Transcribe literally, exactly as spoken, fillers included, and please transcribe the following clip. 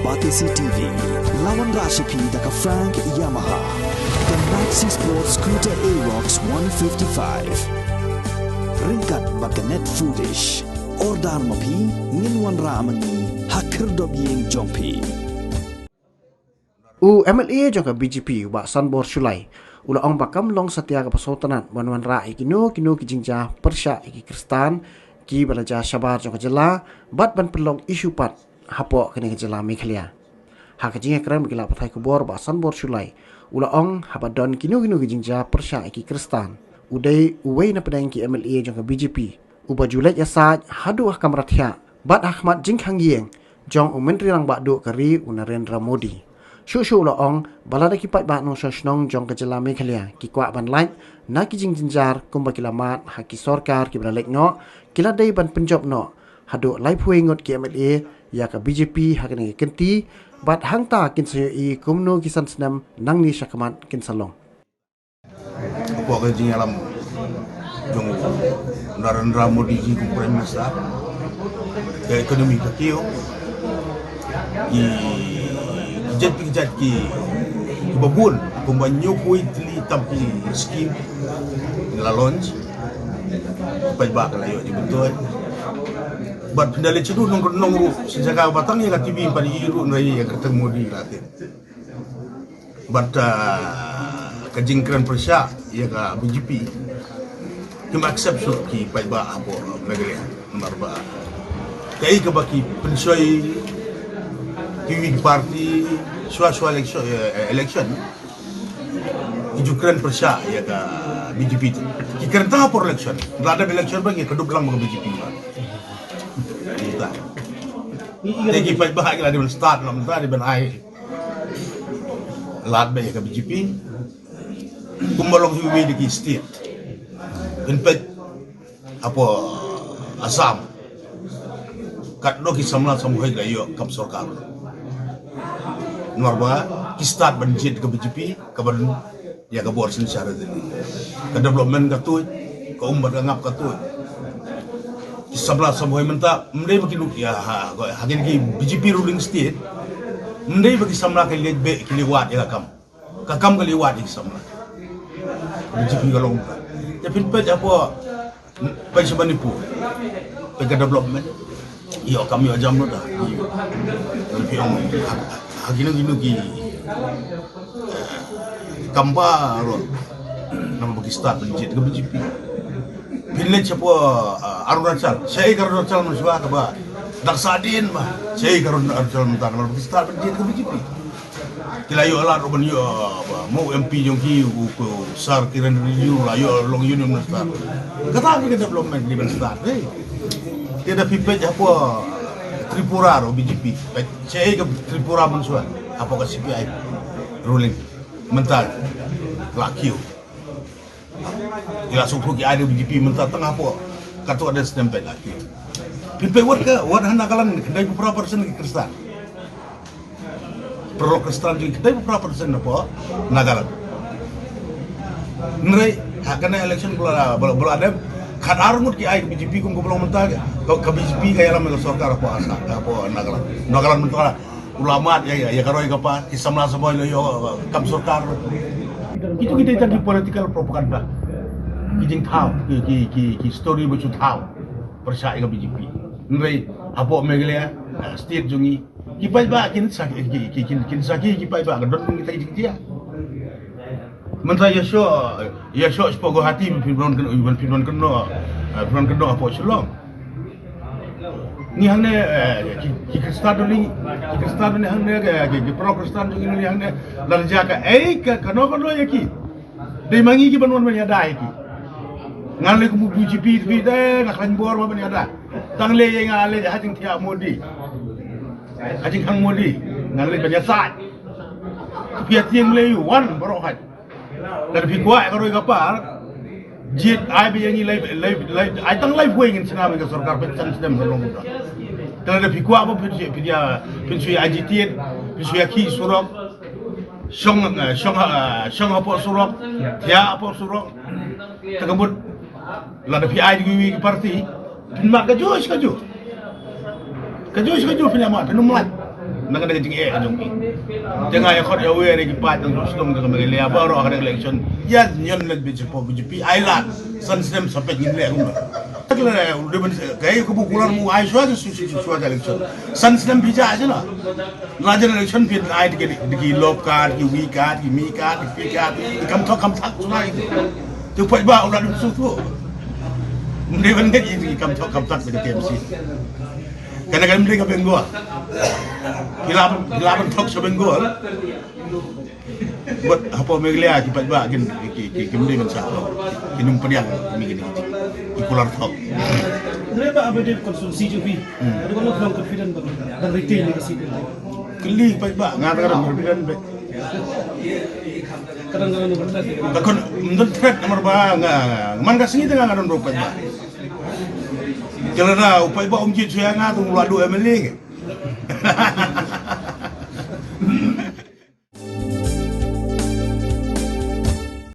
Batesi T V, la wanrah sha phi da ka Frank Yamaha, ka Maxi Sport Scooter Aerox one fifty-five. Ryngkat bad ka Net Foodish. Order ma phi, ngin wanrah ma ngi ha khyrdop ïing jong phi. U M L A jong ka B J P, u Bah Sanbor Shullai, u la ong ba kam long satia kaba sngewtynnat ban wanrah ïa kino kino ki jingjia pyrshah ïa ki Khristan kiba la jia shabar jong ka jylla, bad ban pynlong issue pat hapoh kane ka jylla Meghalaya. Ha ka jingïakren bad ki lad pathai khubor, Bah Sanbor Shullai u la ong haba don kino kino ki jingjia pyrshah ïa ki Khristan, u dei uwei na pdeng ki M L A jong ka B J P uba ju leit ïasaid haduh ha kamra thiah bad ha khmat jingkhang ïing jong u Myntri Rangbah Duh ka ri, u Narendra Modi. Shuh shuh u la ong ba lada ki paidbah nongshong shnong jong ka jylla Meghalaya ki kwah ban lait na ki jingjynjar kumba ki la mad ha ki sorkar kiba la leit noh, ki la dei ban pynjop noh haduh laiphew ngut ki M L A ïa ka B J P ha kane ka kynti, bad hangta kin sa ïohi kumno ki san snem nangne shakhmat kin sa long. Hapoh ka jingïalam jong u Narendra Modi ji kum Prime Minister, ka economy ka kiew, ki jait ki jait ki, kiba bun, kumba hynñiewphew tylli tam ki scheme la launch. Paidbah ka la ïoh jingmyntoi. Bad pynda leit sha duh nong nong ruh, sha jaka ba tang ïa ka T V pat ïohi ruh, hynrei ïa ka kyrteng Modi la tip. Bad, ah, ka jingkren pyrshah ïa ka B J P, kim accept shuh ki paidbah hapoh Meghalaya. Namar ba kaei kaba ki pynshoi kiwei ki party shuwa shuwa election, eh, election, ki ju kren pyrshah ïa ka B J P. Ki kren tang ha por election. La dep election ba ki kdup lang bad ka B J P ba. Te ki paidbah ki la dei ban start, la mynta dei ban ai lad beit ïa ka B J P. Kumba long ha kiwei de ki state. Pynpeit hapoh Assam, katno ki samla samhoi la ïoh kam sorkar. Namar ba ki start ban jied ka B J P, ka ban ïa ka bor synshar Delhi. Ka development ka tuid, ka um bad ka ngap ka tuid. Ki samla samhoi mynta, ym dei ba ki duk ïa ha, ha kine ki B J P ruling state, ym dei ba ki samla ki leit beh, ki leit wad ïa ka kam. Ka kam ka leit wad ïa ki samla. B J P ka long mynta. Te phin peit hapoh, peit sha Manipur, peit ka development. Ïoh kam ïoh jam ruh da. Phi ong ha kino kino ki, eh, kam baroh. Namar ba ki start ban jied ka B J P. Phin leit shapoh, eh, Arunachal. Shaei ka Arunachal mynshuwa kaba dang sahdien ba. Shaei ka Arunachal mynta namar ba ki start ban jied ka B J P. Ki la ïoh lad ruh ban ïoh, ba, mo M P jong ki, u, u Sir Kiren Rijiju la ïoh long Union Minister. Kata ki development ki ban start, eh. Te da phi peit hapoh Tripura ruh B J P. Peit shaei ka Tripura mynshuwa hapoh ka C P I ruling. Mynta la kiew. Ki la sngewthuh ki ai da B J P mynta tang hapoh. Katto katne snem peit la kiew. Phin peit wat ka, wat ha Nagaland, khyndai phew phra percent ki Khristan. Paralok Khristan jong ngi khyndai phew phra percent hapoh Nagaland. Hynrei ha kane election ba la, ba la, ba la dep, khatar ngut ki ai ka B J P kum kaba long mynta ka, ka B J P ka ïalam ka sorkar hapoh Assam, hapoh Nagaland. Nagaland mynta u la mad ïa, ïa, ïa ka roi ka par, ki samla samhoi la ïoh, uh, kam sorkar. Kito ki dei tang ki political propaganda. Ki jingthaw, ki, ki, ki, ki story ba shu thaw pyrshah ïa ka B J P. Hynrei hapoh Meghalaya, uh, state jong ngi, ki paidbah kin sa, ki, ki, kin, kin sa ki, ki paidbah ka don kita ki jingjia. Mynta ïa shoh, ïa shoh shapoh Guwahati, phin don kynnoh, phin don kynnoh, eh, phin don kynnoh hapoh Shillong. Ngi hangne, eh, ki, ki Khristan duni, ki Khristan duni hangne, ki, ki, ki pro Khristan duni hangne, lada jia kaei ka, kano kano ïa ki. Dei ma ngi ki ban wan ban ïada ïa ki. Ngan leh kum u B J P, phi dei, nga khlaiñ bor ma ban ïada. Tang leh ïa nga leh ha jingthiah Modi. Ha jingkhang Modi. Ngan leh ban ïasaid. Phi ïa tieng leh wan baroh hait. Lada phi kwah ka roi ka par, jied ai beit ïa ngi lai, lai, lai, ai tang laiphew ngin sngap ïa ka sorkar, pynsan snem ka long ka. Te lada phi kwah ba phin shu, phin ïa, phin shu ïa agitate, phin shu ïa khih surok, shong, eh, shong, eh, shong hapoh surok, thiah hapoh surok. Te ka mut lada phi ai da kiwei ki party, phin mad kajuh shi kajuh. Kajuh shi kajuh phin ïa mad, phin ym lait. Na ka dang jingeh ka jong ki. Te nga ïa khot ïa wei re ki paid nang sdong ka Meghalaya baroh ha ka election. Ïa ñion leit bad jingpop B J P ai lad. San snem sa peit ngin leh kumno. Tak le u de ban kai ku bu kular mu ai shuwa shuwa shuwa election. San snem phi ja jela. La jan election phi ai de ki lop card, ki wi card, ki mi card, ki pi card, ki kam thok kam thak shuwa. Te paidbah u la dum suk tu. Mde ban ngi ki kam thok kam thak de T M C. Kadang-kadang mending ka Bengal. Hilaban hilaban thok sa Bengal. Buat apa Meghalaya ki paidbah kin ki ki ki mending kan sa. Ki nung pediang mi kin ki kular thok. Nre ba abadi konstituensi ju bi. Ada kalau belum confident ba dan retain ni kasi. Keli paidbah ngar ngar confident be. Kadang-kadang nunggu threat. Ka kon mendon threat namar ba nga man ka sngi tengah ngadon ro paidbah. Jala da u paidbah um jit suya nga tu ngulu adu M L A ke.